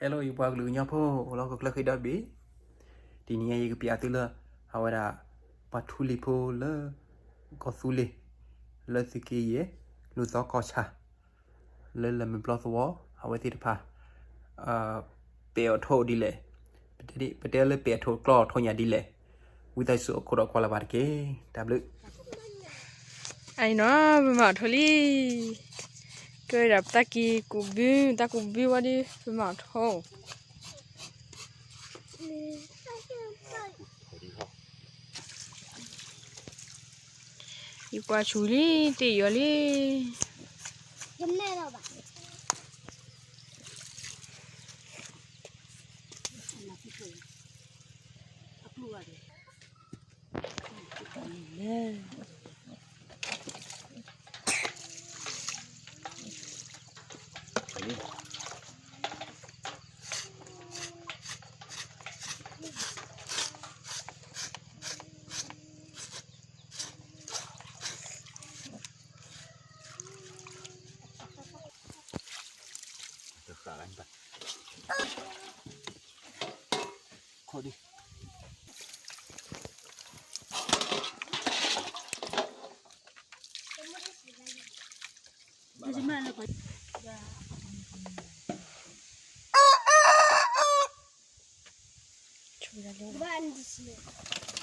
Hello ယပှၤကလုာ်ကညီဖိ လၢဟီၣ်ခိၣ်ချၢဃ့ဒီဘ့ၣ်, တနံၤအံၤယကပျးသုလၢ အဝဲဒၣ် ပှၤထူလံၤဖိလၢ ကီၢ်သူလ့ၤ လၢသုးက့ယဲၢ် လူၢ်သီကီၢ်ဆၣ် လၢလၢၢ်မုၢ်ပျီသဝီ အဝဲသ့ၣ်တဖၣ် ပဲာ်အီၤထိၣ်ဒ်လဲၣ်, ပတဲလၢပဲာ်အီၤထိၣ်ကျီအီၤထိၣ်ညၣ်ဒ်လဲၣ်, ဝံသးစူၤအိၣ်ခိးဒီးကွၢ်လၢ်ဘၣ်တက့ၢ်. တၢ်ဘျုး. အံၤနီၤ ပမၤအီၤထိၣ်လံ, ကဲ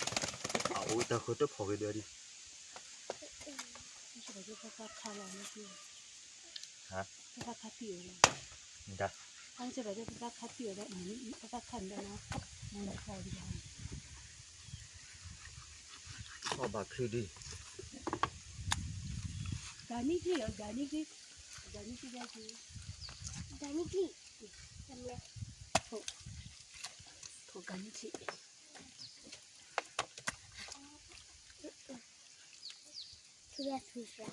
ဝဲဒၣ်ပတၢ်က့ၤကူးဘု, တၢ်ကူးဘုဝဲဒီး ပမၤအီၤထိၣ် ယကွၢ်ဆူၣ်လံ, တ့ၢ်ယီၤလံ. အအိၣ်တၢ်ဃၢတဖီၣ်က့ၤဒီးဒ် ဟါ မတၤ အီၣ်ဘၣ်ချံဒ် ဂၤနံၣ်ချံ ဂၤနံၣ်ချံ ဂၤနံၣ်ချံ ဂၤနံၣ်ချံ ထိၣ်ဂၤနံၣ်ချံ ထူရထူရ မ့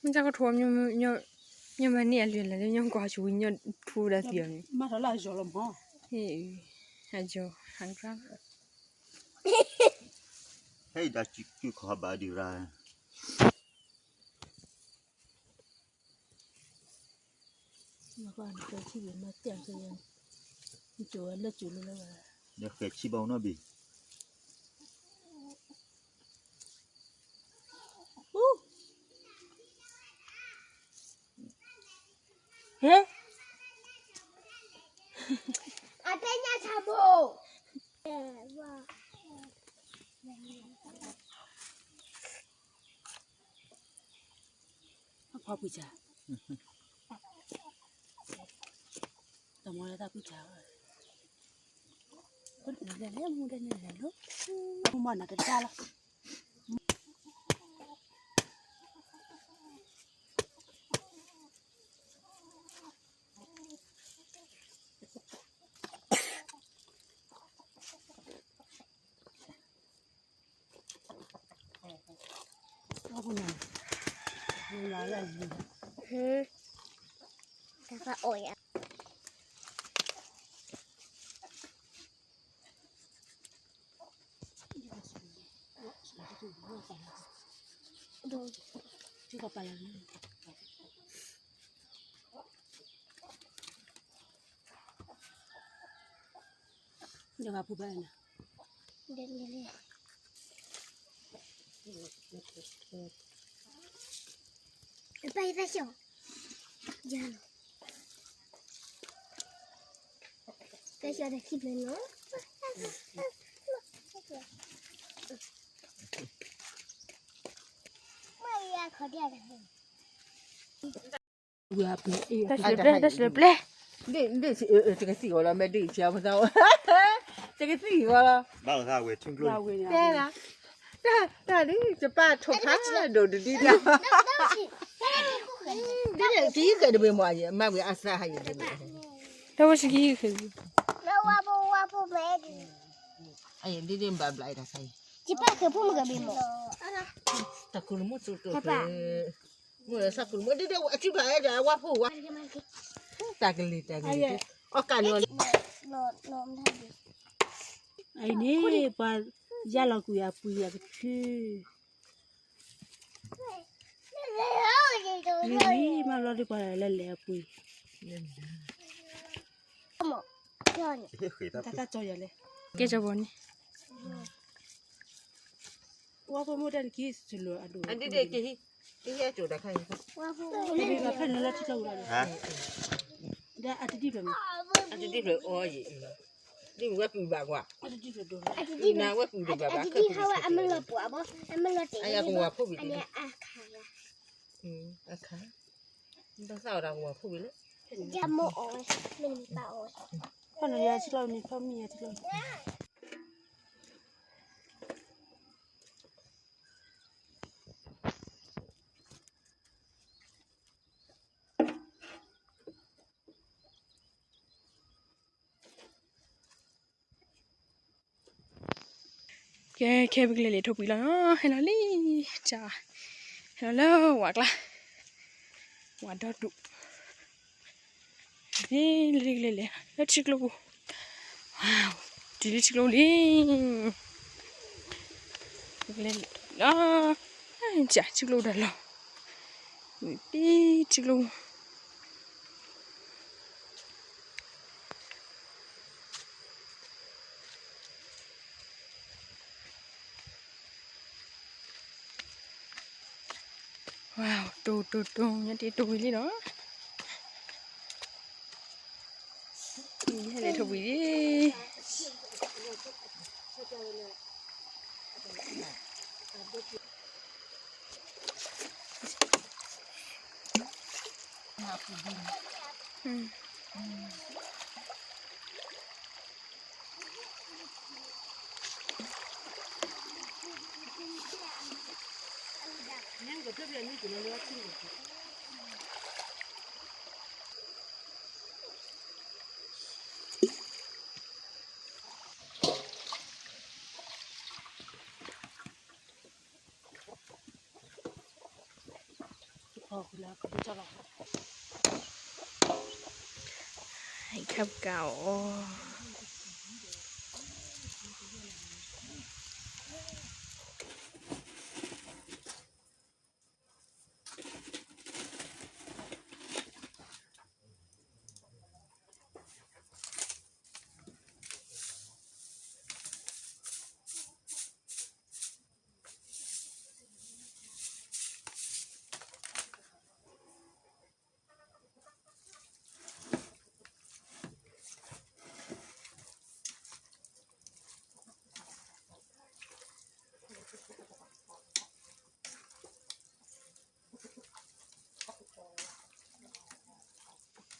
ၢ်တၢ်ကထိ ညီမၤန့ၢ်အလွဲၢ်လၢ်လၢညီကွၢ်ဆူၣ်ဝံၤညီထူဒၣ်သံအီၤန့ၣ် မၤထီၣ်လၢအယီၤလီၤမး ဟဲအယီၤ ဟးကြၢး ဟဲအံၤဒၣ်စုကုၢ်ခီဘၣ်ဒံးရၣ် ဒီးဃဲၤဆံဘၣ်နီၣ်ဘ့ၣ် ဟဲ အတဲညါဆၣ်ဘိ အဖီပူၤစၢ် တမီၤလၢတၢ်ပူၤစၢ် လဲၤလဲၤမူဒဲန့ၣ်လဲၤလီၤ မူမီၢ်နၤတဒါလီၤ တၢ်ဖးအီၣ်ယၤ ဒီးပူၤဘၣ်နၤ ပၢ်ယသးဆှီ ယၤလီၤ ကဲဆှီတခံဖျၢၣ်နီၤ မ့ၢ်ယၤခီၣ်ဒၣ်တၢ် တၢ်စၢၤပျဲၢ် တၢ်စၢၤပျဲၢ် ဒ် ဒ် တကသံၣ်ဂီၤလီၤ မ့ၢ်ဒ်ဆံးအီၤပသး တကသံၣ်ဂီၤလီၤ တဲဒၣ် တၢ် တၢ်ဒ် ယပၢ်ထိၣ်ဖးဒိၣ်တဒ်ဒီး ဒ်ကဟံးဃဲၤတဘ့ၣ်မ့ၢ် မၤဝံၤအသးဟးယံၤတဘ့ၣ် တၢ်ဝဲစကံဃဲၤ ဒ်ဒ်ဘၣ်ဘျးတၢ်ဆါအံၤ တၢ်ကူလမုၣ်တူတူ မ့ၢ်စၢ်ကူလမုၣ် ဒ်ဒ်အစုဘၣ်အဲၣ်ဒၣ်ဝါဖိဝါ တၢ်ကလံၤတၢ်ကလံၤ အီၣ်ကးန့ၣ် အံၤန့ၣ် ပှၤယါလီၤကွံာ်အပှံၤအကထၢ မ့ၢ်ဝံၤမးလီၤဒ်ပှၤလဲၤလဲၤအပှ့ၤ, တၢ်တၢ်ကၠီယၤလဲၣ်, ကဲကၠီဘီန့ၣ်, ဝါဖိမိၢ်တၢ်နကံစလၢအဒိၣ်, ဖဲနလၢထံကျိဝဲလီၤ, ဒီးအတဒံၣ်ဖျၢၣ်မး, အတဒံၣ်ဖျၢၣ်အီယံၤ, ဒ်ဝဲပုၢ်ဘၣ်ကွၢ်, အတဒံၣ်ဖျၢၣ်ဒိၣ်, အတဒံၣ်ဖျၢၣ်, အတဒံၣ်ဖျၢၣ်ဝဲအမ့ၢ်လီၤပှၤဘီ, အမ့ၢ်လီၤတ့ၢ်အန့ၣ်အခါ, အခါ, ဘၣ်သးအီၤဒီးကဝီၤဖှိၣ်ဝံၤလၢ, ယမိၢ်အီၣ်ဝဲ, မ့ၢ်နမံၤပၢ်အီၣ်ဝဲ, ဖီၣ်နုာ်ယၤထံကျိနံၤ, ဖီၣ်မံယၤထံကျိနံၤ. ကဲ ခဲပကလဲၤလဲၤထိၣ်ပှံၤလီၤနီၤ, ဟဲလီၤလံ, ကၢ, ဟဲလီၤလၢဝၤကျါ, ဝၤဒီဒူၣ်, လၢကလဲၤလဲၤ လၢထံကျိပူၤ, တုၤလၢထံကျိလံ, ကလဲၤလဲၤလီၤ, ကၢ ထံကျိဒီးလီၤ, တုၤထံကျိ ဝါ, တိၢ်တိၢ်တိၢ် ညါတ့တိၢ်ဝံၤလံဒီး, ဟဲလဲၤထိၣ်ဝံၤလံ. ခပ်ကၢ်အီၤ.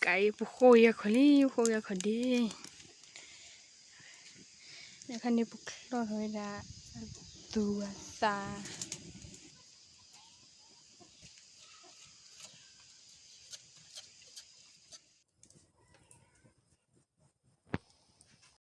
ကဲ ပဃိယဲၢ်ခီၣ်လံ, ပဃိယဲၢ်ခီၣ်ဒ့, အခါန့ၣ် ပချီထီၣ်ဝဲဒၣ် အသူအသး